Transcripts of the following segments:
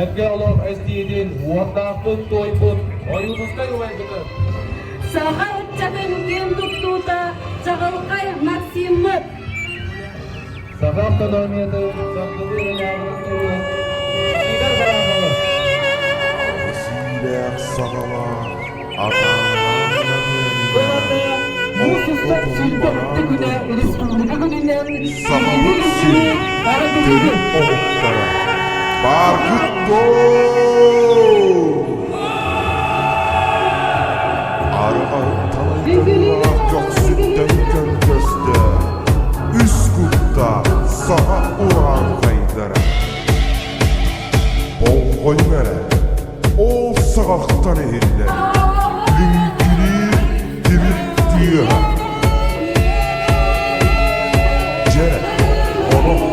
Эргэ олох эстиитин уоттаахпыт туойбут Ойуунускай убайбытын. Саха ыччатын киэн туттуута чаҕылхай Максиммыт. Саха автономиятын саргылыыр ыйааҕын туруон Сидор Бараховы. Сиилээх саҕалаах атааннаах нөҥүөнүнэн Муус устар 27 күнэ республика күнүнэн Сахабыт сирин төрүт омуктара бааргыт дуо? Арҕаһын талайдарыылаах көхсүттэн көнтөстө үс куттаах саха урааҥхайдара. Болҕойуҥ эрэ, ол саҕахтан иһиллэр лүҥкүнүүр тимир тыаһа. Дьэ, олох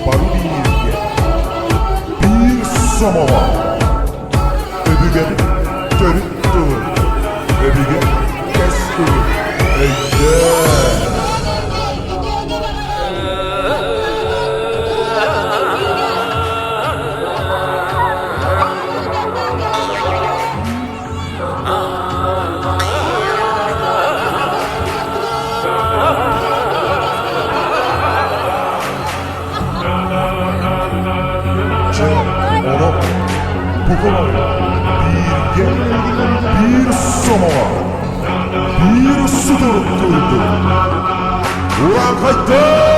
бары бииргэ, биир сомоҕо Өбүгэбит төрүт тылын, өбүгэ кэс тылын өйдөөн! Чэ, олох бука бииргэ, биир сомоҕо, биир сутурук курдук урааҥхайдар!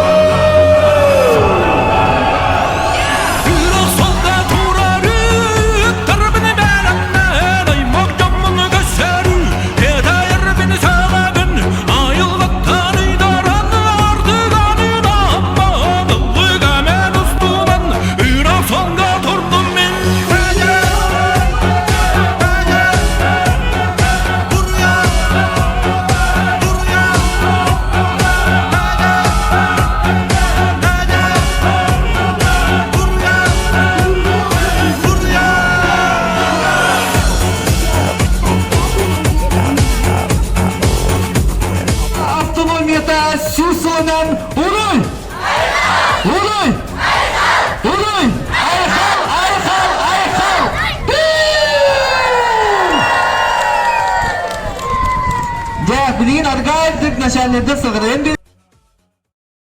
Автономията сүүс сылынан уруй! Уруй! Уруй! Айхал! Айхал! Айхал! Дьэ, билигин аргаайдык начальникдар сыҕарыйан.